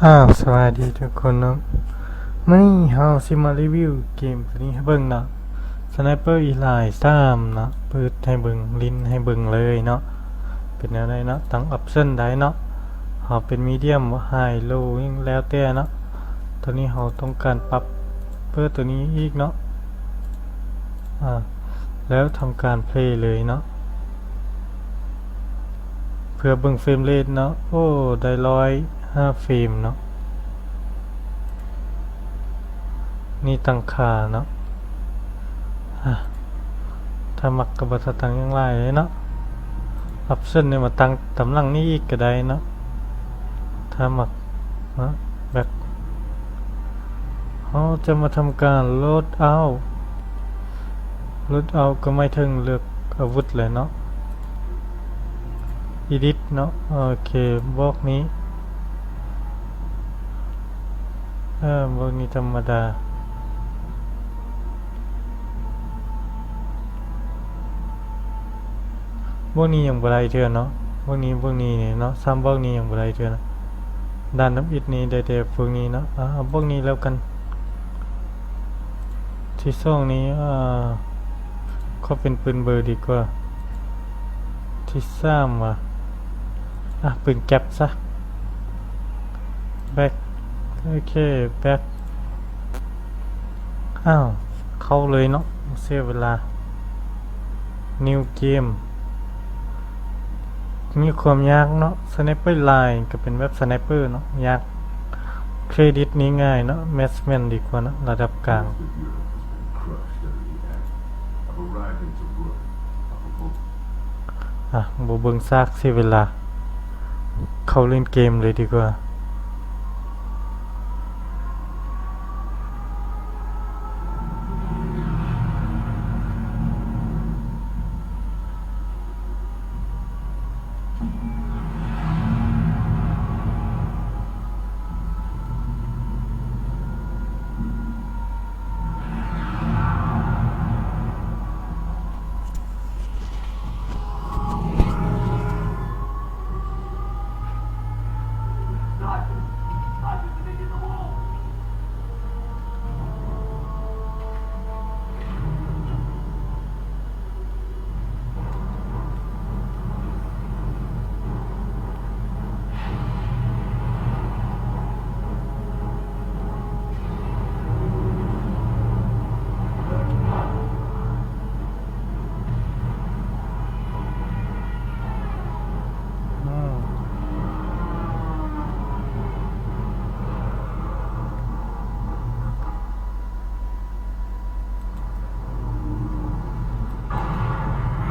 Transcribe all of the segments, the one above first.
ອ້າວ ສະບາຍດີທຸກຄົນເນາະ, ມື້ນີ້ເຮົາຊິມາຣີວິວເກມໂຕນີ້ໃຫ້ເບິ່ງເນາະ, Sniper Elite ສາມເນາະ, ເປີດໃຫ້ເບິ່ງ ຫຼິ້ນໃຫ້ເບິ່ງເລີຍເນາະ, ເປັນແນວໃດເນາະ, ຕັ້ງ option ໄດ້ເນາະ, ເຮົາເປັນ medium ບໍ່ high low ຫຍັງແລ້ວແຕ່ເນາະ. ຕອນນີ້ເຮົາຕ້ອງການປັບເປີດໂຕນີ້ອີກເນາະ, ອາ ແລ້ວທຳການ play ເລີຍເນາະ. ເພື່ອເບິ່ງ frame rate ເນາະ, ໂອ້ ໄດ້ຮ້ອຍຫ້າ frame ເນາະ, ນີ້ຕັ້ງຄ່າເນາະ. ອາ ຖ້າມັກກໍບໍ່ຕ້ອງຕັ້ງຫຍັງຫຼາຍເນາະ, option ນີ້ມາຕັ້ງຕາມຫຼັງນີ້ອີກກໍໄດ້ເນາະ ຖ້າມັກເນາະ. Back ເຮົາຈະມາທຳການ load out, load out ກໍໝາຍເຖິງເລືອກອາວຸດແຫຼະເນາະ. Edit ເນາະ, ໂອເຄ ບອກນີ້ ເອີ ບອກນີ້ທຳມະດາ. ພວກນີ້ຍັງບໍ່ໄດ້ເທື່ອເນາະ, ພວກນີ້ ພວກນີ້ເນາະ, ສາມພວກນີ້ຍັງບໍ່ໄດ້ເທື່ອເນາະ. ດ່ານທຳອິດນີ້ໄດ້ແຕ່ພວກນີ້ເນາະ, ເອົາພວກນີ້ແລ້ວກັນ. ທີສອງນີ້ ເອີ ຂໍເປັນປືນເບີດີກວ່າ. ທີສາມຫວາ ອາ ປືນແກັບຊະ. Back ໂອເຄ back. ອ້າວ ເຂົ້າເລີຍເນາະ, ເສຍເວລາ. New game ມີຄວາມຍາກເນາະ, Sniper Elite ກໍເປັນແບບ Sniper ເນາະ, ຍາກ. Credit ນີ້ງ່າຍເນາະ, Marksman ດີກວ່າເນາະ, ລະດັບກາງ. Arriving to work, Uncle. ອ່ະ ບໍ່ເບິ່ງຊາກເສຍເວລາ, ເຂົ້າຫຼິ້ນເກມເລີຍດີກວ່າ.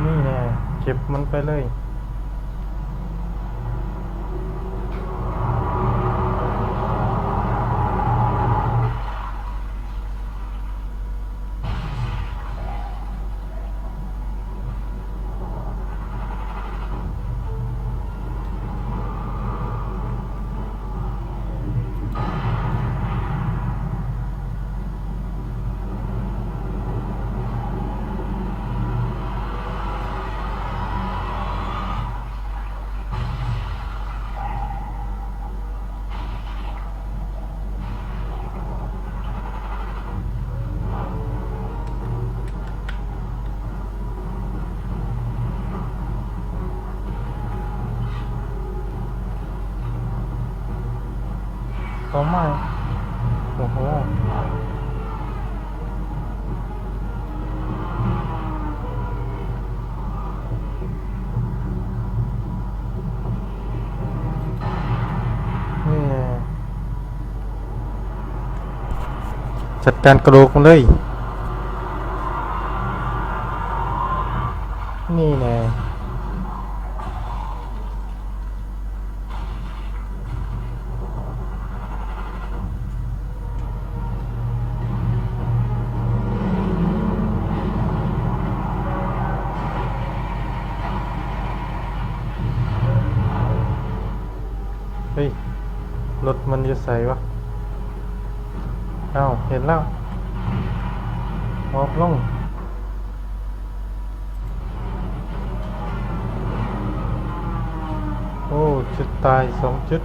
ນີ້ແນ່ ເກັບມັນໄປເລີຍ. ເປົ້າໝາຍ ໂອ້ໂຫ ນີ້ແຫຼະ ຈັດການກະໂຫຼກມັນເລີຍ ນີ້ແຫຼະ. ເຮີ້ຍ ລົດມັນຢູ່ໃສວະ? ອ້າວ ເຫັນແລ້ວ ອອບລົງ. ໂອ້ ຈຸດຕາຍສອງຈຸດ.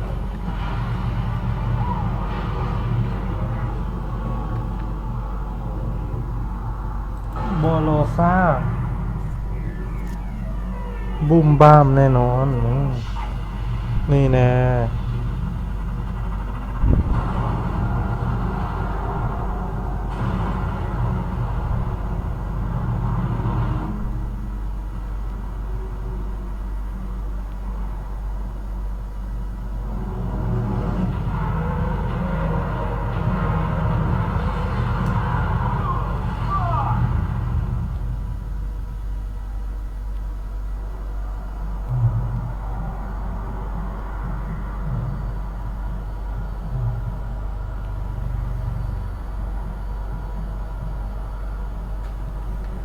ຊາ ບູມບາມແນ່ນອນ. ນີ້ ນີ້ແນ່.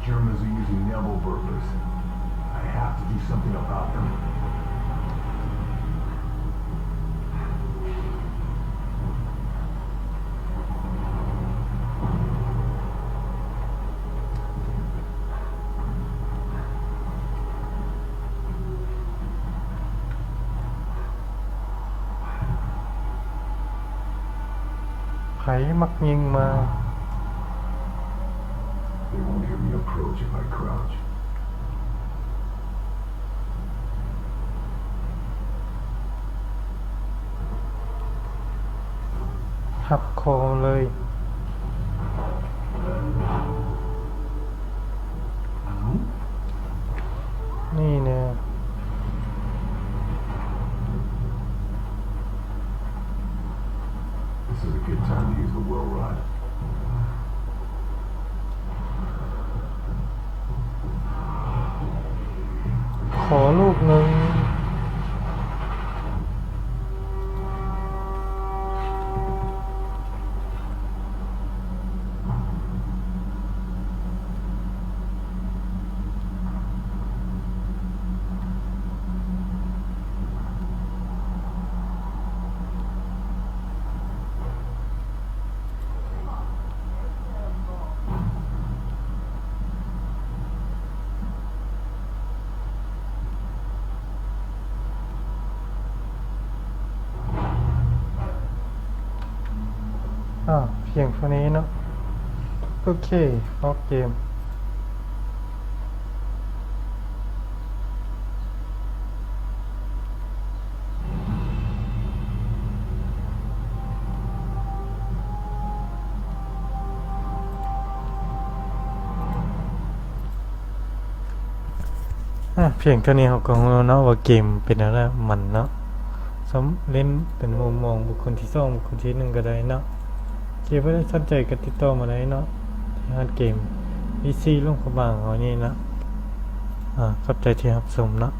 Germans are using Nebel burglars. I have to do something about them. ໃຜມັກຍິງມາ? They won't hear me approach if I crouch. ຫັກຄໍເລີຍ. ນີ້ແນ່. This is a good time to use the well rod. ຂໍລູກໜຶ່ງ. ອາ ພຽງເທົ່ານີ້ເນາະ. ໂອເຄ ອອກເກມ. ອາ ພຽງເທົ່ານີ້ເຮົາກໍຮູ້ແລ້ວເນາະວ່າເກມເປັນແນວໃດ ມັນເນາະ. ສຳເລັນເປັນມຸມມອງບຸກຄົນທີສອງ ບຸກຄົນທີໜຶ່ງກໍໄດ້ເນາະ. ເກມບໍ່ໄດ້ສົນໃຈກໍຕິດຕໍ່ມາໄດ້ເນາະ ທີ່ຮ້ານເກມ ອີຊີ ຫຼວງພະບາງເຮົານີ້ເນາະ. ອາ ຂອບໃຈທີ່ຮັບຊົມເນາະ.